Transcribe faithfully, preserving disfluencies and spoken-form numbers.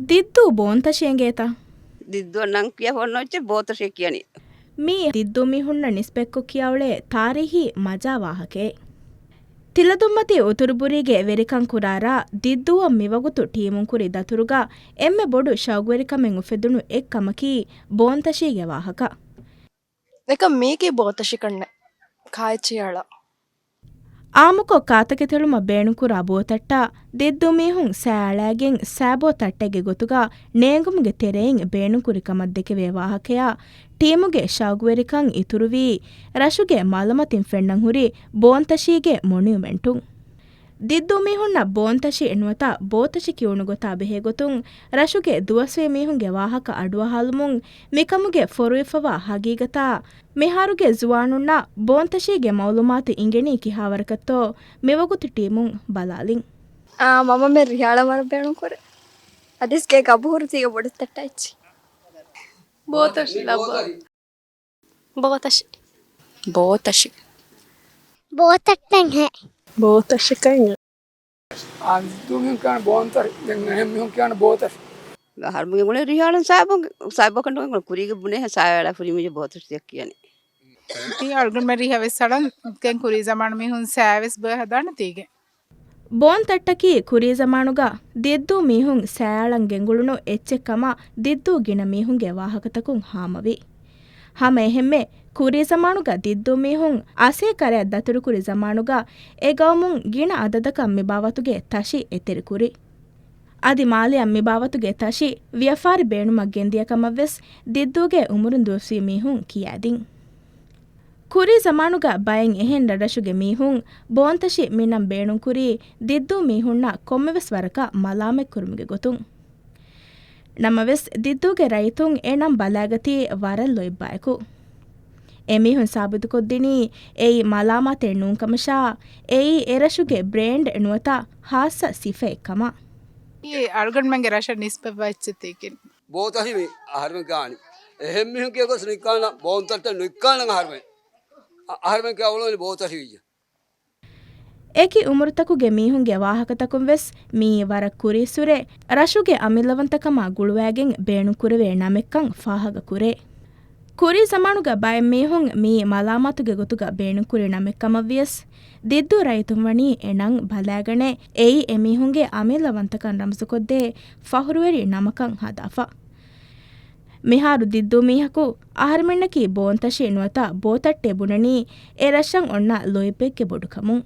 ދިއްދޫ ބޯންތަށި އެނގޭތަ؟ ދިއްދޫއަށް ނަން ކިޔާ ހުންނަ އެއްޗެއް ބޯންތަށި ކިޔަނީ. މީ ދިއްދޫ މީހުންނަށް ނިސްބަތްކޮށް ކިޔާ އުޅޭ ތާރީހީ މަޖާ ވާހަކައެއް. ތިލަދުންމަތީ އުތުރުބުރީގެ ވެރިކަން ކުރާރާ ދިއްދޫއަށް މިވަގުތު ޓީމުން ކުރި ދަތުރުގަ އެންމެ ބޮޑު ޝައުގުވެރިކަމެއް އުފެދުނު އެއް ކަމަކީ ބޯންތަށީގެ ވާހަކަ. އެކަމް މީކީ ބޯންތަށިކަންނެއް. ކާއެއްޗެއް އަޅާ. އާއްމުކޮށް ކާތަކެތި އެޅުމަށް ބޭނުންކުރާ ބޯތައްޓާ ދިއްދޫ މީހުން ސައި އަޅައިގެން ސައިބޯ ތައްޓެއްގެ ގޮތުގަ ނޭނގުމުގެ ތެރެއިން ބޭނުންކުރި ކަމަށް ދެކެވޭ ވާހަކަޔާ ޓީމުގެ ޝައުގުވެރިކަން އިތުރުވީ ރަށުގެ މައުލޫމާތުން ފެންނަން ހުރި ބޯންތަށީގެ މޮނިއުމެންޓުން. ދިއްދޫ މީހުންނަށް ބޯންތަށި ނުވަތަ ބޯތަށި ކިޔުނު ގޮތާ ބެހޭގޮތުން ރަށުގެ ދުވަސްވީ މީހުންގެ ވާހަކަ އަޑުއަހާލުމުން މިކަމުގެ ފޮރުވިފަވާ ހަގީގަތާ މިހާރުގެ ޒުވާނުންނަށް ބޯންތަށީގެ މައުލޫމާތު އިނގެނީ ކިހާވަރަކަށްތޯ މިވަގުތު ޓީމުން ބަލާލިން. އާ، މަމަމެން ރިހާޅަށް ވަރަށް ބޭނުން ކުރޭ. އަދިސް ގޭގަ އަބަހުރު ތީގަ ބޮޑެތި ތައްޓާ އެއްޗި. ބޯތަށި ލައްބާ. ބޯތަށި. ބޯތަށި. ބޯތައްޓަން ހެ. ބޯތަށިކަން. އާ، ދުމިހުން ކިޔާނެ ބޯންތަށި. ދެން އެހެން މީހުން ކިޔާނެ ބޯތަށި. އަހަރުމެން ގުޅޭ ރިހާޅަން ސާބޮން، ސާބޮކަން ނުގެ ކުރީގެ ބުނޭ ހެ ސާވާޅާ ފުރިމިޖެ ބޯތަށި ތިޔަ ކިޔަނީ. ތީ އަޅުގަނޑުމެން ރިހަވެސް އަޅަން ދެން ކުރީ ޒަމާނު މީހުން ސާވެސް ބޮއެ ހަދާނެ ތީގެ. ބޯންތައްޓަކީ ކުރީ ޒަމާނުގަ ދިއްދޫ މީހުން ސައިއަޅަން ގެންގުޅުނު އެއްޗެއް ކަމަށް ދިއްދޫ ގިނަ މީހުންގެ ވާހަކަތަކުން ހާމަވި. ހަމަ އެހެންމެ، ކުރީ ޒަމާނުގަ ދިއްދޫ މީހުން އަސޭކަރައަށް ދަތުރުކުރި ޒަމާނުގަ އެ ގައުމުން ގިނަ އަދަދަކަށް މި ބާވަތުގެ ތަށި އެތެރެކުރި. އަދި މާލެއަށް މި ބާވަތުގެ ތަށި ވިޔަފާރި ބޭނުމަށް ގެންދިޔަ ކަމަށްވެސް ދިއްދޫގެ އުމުރުން ދުވަސްވީ މީހުން ކިޔައިދިން. ކުރީ ޒަމާނުގަ ބައެއް އެހެން ރަށްރަށުގެ މީހުން ބޯންތަށި މި ނަން ބޭނުންކުރީ ދިއްދޫ މީހުންނަށް ކޮންމެވެސް ވަރަކަށް މަލާމަތްކުރުމުގެ ގޮތުން. ނަމަވެސް، ދިއްދޫގެ ރައްޔިތުން އެ ނަން ބަލާގަތީ ވަރަށް ލޯތްބާއެކު. އެމީހުން ސާބިތުކޮށްދިނީ އެއީ މަލާމާތެއް ނޫންކަމަށާ، އެއީ އެރަށުގެ ބްރޭންޑް ނުވަތަ ހާއްސަ ސިފައެއް ކަމަށް. އެ އަޅުގަނޑުމެންގެ ރަށަށް ނިސްބަތްވާ އެއްޗެއް ތީކިން. ބޯތަށި މި އަހަރުމެން ކާނީ. އެހެން މީހުން ކިޔަގޮސް ނިއްކާނަ ބޯންތައްޓަށް ނުއިއްކާނަން އަހަރުމެން. އަ-، އަހަރުމެން ކިޔާ އުޅުނީ ބޯތަށި ވިއްޔަ. އެކި އުމުރުތަކުގެ މީހުންގެ ވާހަކަތަކުން ވެސް މިއީ ވަރަށް ކުރީއްސުރެ ރަށުގެ އަމިއްލަވަންތަކަމާ ގުޅުވައިގެން ބޭނުންކުރެވޭ ނަމެއްކަން ފާހަގަކުރޭ. ކުރީ ޒަމާނުގަ ބައެއް މީހުން މިއީ މަލާމާތުގެ ގޮތުގަ ބޭނުންކުރި ނަމެއް ކަމަށްވިޔަސް، ދިއްދޫ ރައްޔިތުން ވަނީ އެ ނަން ބަލާގަނެ އެއީ އެމީހުންގެ އަމިއްލަވަންތަކަން ރަމްޒުކޮށްދޭ ފަހުރުވެރި ނަމަކަށް ހަދާފަ. މިހާރު ދިއްދޫ މީހަކު އަހަރުމެންނަކީ ބޯންތަށި ނުވަތަ ބޯތައްޓެ ބުނަނީ އެ ރަށަށް އޮންނަ ލޯތްބެއްގެ ބޮޑުކަމުން.